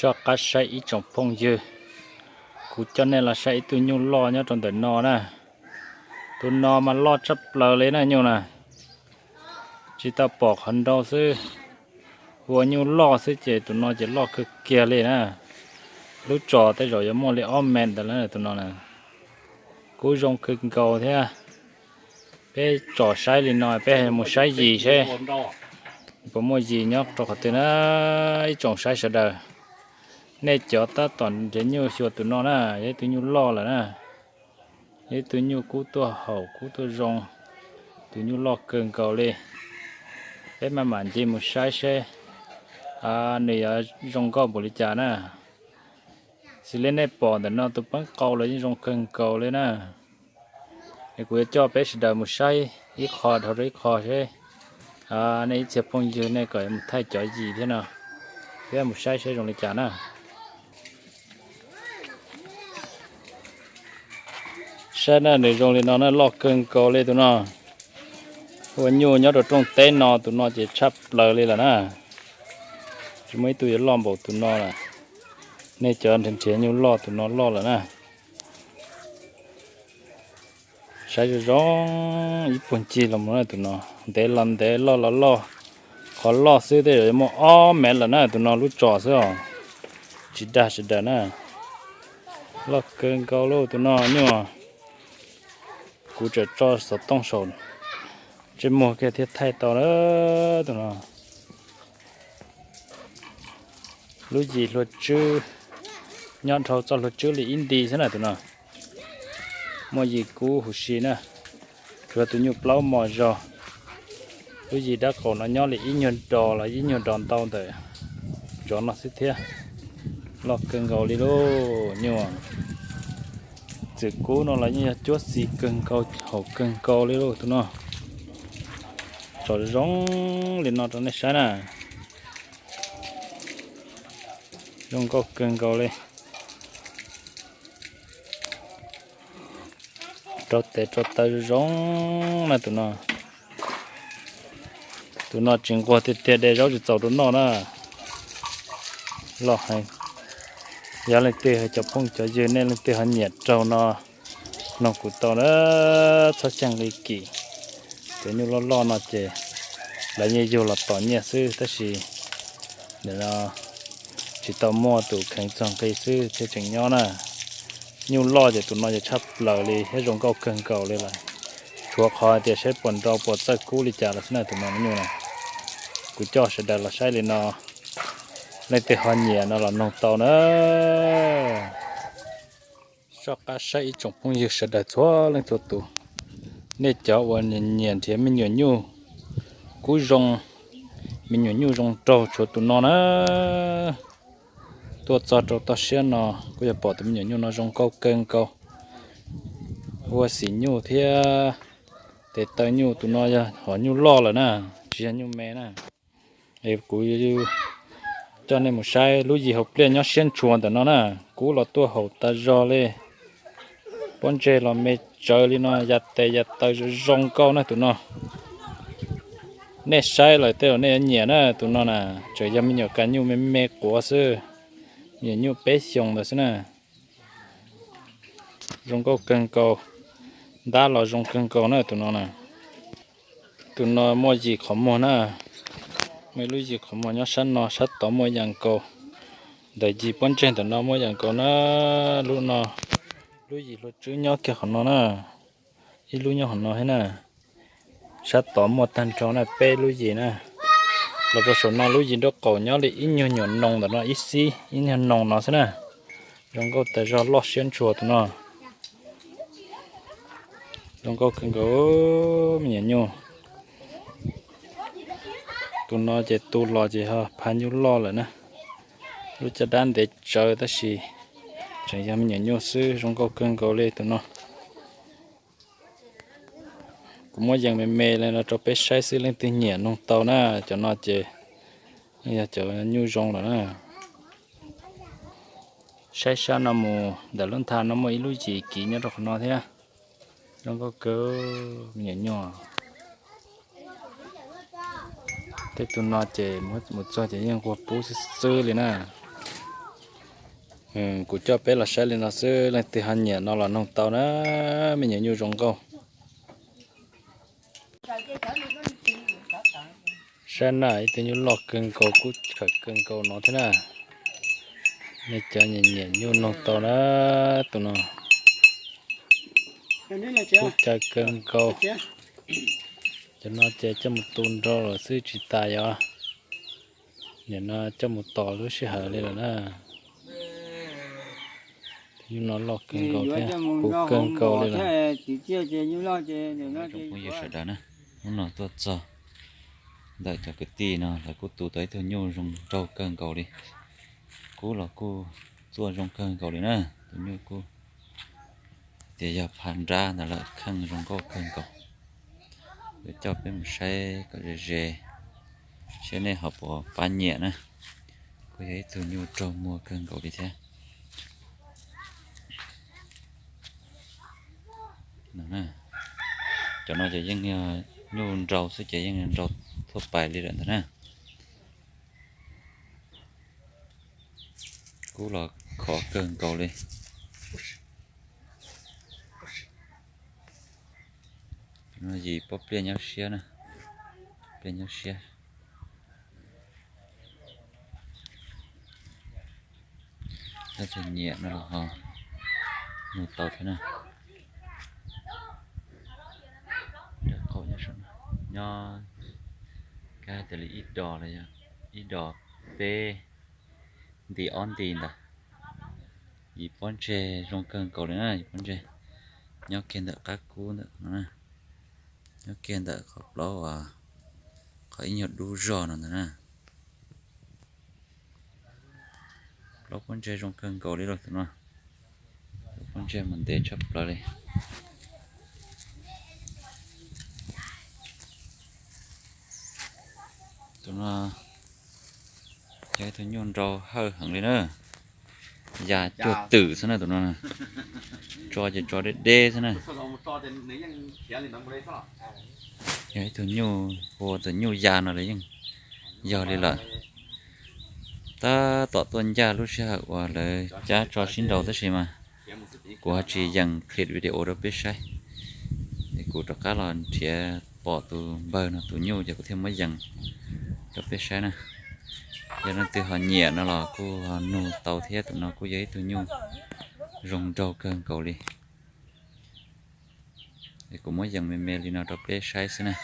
Soj qab saib ib tsoom phooj ywg, kuv coj nej los saib ib tug nyuj loj nyob rau ntawm no na. Tus no mas loj tshaj plaws li na nyuj na. Tsis tau pom qhov nrau xwb, ua nyuj loj xwb ces tus no ces loj kawg kiag li na. Lub tsos tej zaum yuav muaj li ob mev ntawd lawm tus no na. Kub zoo kawg nkaus thiab. Peb tsom saib li no peb mus saib yis seb puas muaj yis nyob rau qhov twg na. Ib tsoom saib sawv daws, nej cov tab tom nrhiav nyuj xyuas tus no na, yog ib tug nyuj loj lawm na. Yog ib tug nyuj kub tuaj haum kub tuaj zoo, tus nyuj loj kawg nkaus li. Peb maj mam nce mus saib seb nws yuav zoo nkauj npaum li cas na. Xws li nej pom ntawm no tus peeb qau los yeej zoo kawg nkaus li na. Es kuv yuav coj peb sawv daws mus saib ib qho dhau rau ib qho seb nej ib txhia phooj ywg nej kom mus thaij cov yis thiab no, peb mus saib seb zoo li cas na. Saib na, nws zoo li no na, loj kawg nkaus li tus no. Ua nyuj nyob rau rooj teb no tus no ces tshaj plaws li lawm na. Tsis muaj ib tug yuav loj npaum tus no lawm. Nej cov nrhiav nrhiav nyuj loj tus no loj lawm na. Saib zoo zoo ib puag ncig los mus na tus no, ntev los ntev loj los loj. Qhov loj xwb tej zaum yuav muaj ob mev lawm na tus no lub tsos xwb os. Tsis dag sawv daws na. Loj kawg nkaus lauj tus no nyuj. Kuv tseem tso xov tooj saum ntsej muag kiag thiaj thaij tau na tus no. Lub yis hlua tswb, nyob dhau txoj hlua tswb li ib nti xwb na tus no. Muaj yis kub huv si na, tsuas tus nyuj plaub mos zog. Lub yis dab qaum no nyob li ib nyuag dos los ib nyuag dos ntau ntawm tsov no xwb thiab. Loj kawg nkaus li lauj nyuj. Txwm kub no los yeej yog cuab xis kawg nkaus haum kawg nkaus li lauj tus no. Tsom zoo li no rau nej saib na. Zoo nkauj kawg nkaus li. Rau tes rau taw zoo zoo na tus no. Tus no tsis nquag tiag tiag, de zaub tsis txaus rau noj na. Loj heev. Yog leej twg cov phooj cov ywg nej leej twg ho nyiam raug no, noog kuv tau na, txhob xyeej li kim. Cov nyuj loj loj no ces lawv yeej yug los tom nyiaj xwb tab sis nim no tsis tau muaj tus kheev txog nqi xwb thiaj tseem nyob na. Nyuj loj ces tus no ces tshaj plaws li thiab zoo nkauj kawg nkaus li lawm. Tshuav qhov hais tias saib puas nrau puas txawj kub li cas los xwb na tus no nyuj na. Kuv coj sawv daws los saib li no, leej twg ho nyiam no los noog tau na. Soj qab saib ib tsoom phooj ywg sawv daws txhua leej txhua tus, nej cov uas nyiam nrhiav me nyuam nyuj kub zoo, me nyuam nyuj zoo nraug tshuav tus no na. Tuaj txog rau toj siab no kuj yog pom tus me nyuam nyuj no zoo nkauj kawg nkaus. Ua xim nyuj thiab tes taw nyuj, tus no yog hom nyuj loj lawm na, tsis yog nyuj me na. Es kuv coj nej mus saib lub yis hauv pliaj nyob siab ntshua ntawm no na, kub los tuaj haum tas zog li. Pob ntseg los me tsawv li no, ya tes ya taw zoo zoo nkauj na tus no. Nej saib lawm tej zaum nej yuav nyiam na tus no na, tseem yog me nyuam kas nyuj me me quav xwb, me nyuam nyuj peb xyoos ntawd xwb na. Zoo nkauj kawg nkaus, ntab los zoo kawg nkaus na tus no na. Tus no muaj yim qhov muag na, muaj ib lub yim qhov muag nyob sab no, sab tod muaj ib yam nkaus, ntawm yim pob ntseg ntawm no muaj ib yam nkaus na. Lub no, lub yim hlua tswb nyob kiag qhov no na, ib lub nyob qhov no thiab na. Sab tod muaj tag nrho na peb lub yim na. Los rau saum no lub yim nraub qaum nyob li ib nyuag nyuam noo ntawm no ib xib ib nyuag noo no xwb na. Zoo nkauj tas zog loj siab ntshua tus no. Zoo nkauj kawg nkaus me nyuam nyuj. Tus no ces tu los ces ho pha nyuj loj lawm na. Lub caj dab ntev tsawv tab sis tseem yog me nyuam nyuj xwb, zoo nkauj kawg nkaus li tus no. Kuv muab yees me me li no rau peb saib xwb, leej twg nyiam noog tau na. Cov no ces yog cov nyuj zoo lawm na. Saib sab no mus ntawm lub ntha no muaj ib lub yim kiv nyob rau qhov no thiab. Zoo nkauj kawg me nyuam nyuj. Tej tus no ces mus txog ces yeej nquag pub xwb xwb li na. Kuv coj peb los saib li no xwb, leej twg ho nyiam no los nug tau na, me nyuam nyuj zoo nkauj. Saib na, ib tug nyuj loj kawg nkaus, kub khawm kawg nkaus no thiab na. Nej cov nyiam nyiam nyuj nug tau na, tus no kub caw kawg nkaus. Cov no ces coj mus tu nrau lawm xwb tsis tas yog, nim no coj mus tos lub sij hawm li lawm na. Nyuj no loj kawg nkaus thiab, kub kawg nkaus li lawm. Phooj ywg sawv daws na, hnub no tuaj txog ntawm cov kwv tij no lawv kuj tu tau ib tug nyuj zoo nraug kawg nkaus li. Kub los kuj txuaj zoo kawg nkaus li na, tus nyuj kuj tias yog pha nrab ntawd lawm, kheej zoo nkauj kawg nkaus. Yuav coj peb mus saib kom ze ze, saib nej ho puas pab nyiam na. Kuj yog ib tug nyuj raug muag kawg nkaus li thiab. Cov no ces yeej nyuj nrau xwb ces yeej nrau thuaj pais li lawm ntag na. Kub los khov kawg nkaus li. Yim pob pliaj nyob siab na, pliaj nyob siab. Leej twg nyiam no los ho nug tau thiab na. Nyob kab tias li ib dos los yog ib dos peb nti ob nti ntawd. Yim pob ntseg zoo kawg nkaus li na, yim pob ntseg nyob kiag ntawm qab kub ntawm no, nyob kiag ntawm qhov plaub uas qhov ib nyuag dub zog no ntag na. Plaub pob ntseg zoo kawg nkaus li lauj tus no. Plaub pob ntseg mas ntev tshaj plaws li. Tus no yog ib tug nyuj nrau hawj heev li na. Ya cuag twm xwb na tus no. Tso ces tso deb deb xwb na. Yog ib tug nyuj hu ua tus nyuj ya no lawv yeej yog li lawm. Tab tom tuaj ncaj lub sij hawm uas lawv cab tso sib nraus tab sis mas kuv ho tsis yees clip video rau peb saib. Es kuv rov qab los nrhiav pom tus npawg no tus nyuj ces kuv thiaj muab yees rau peb saib na. Yog leej twg ho nyiam no los kuj ho nug tau thiab, tus no kuj yog ib tug nyuj zoo nraug kawg nkaus li. Es kuv muab yees me me li no rau peb saib xwb na.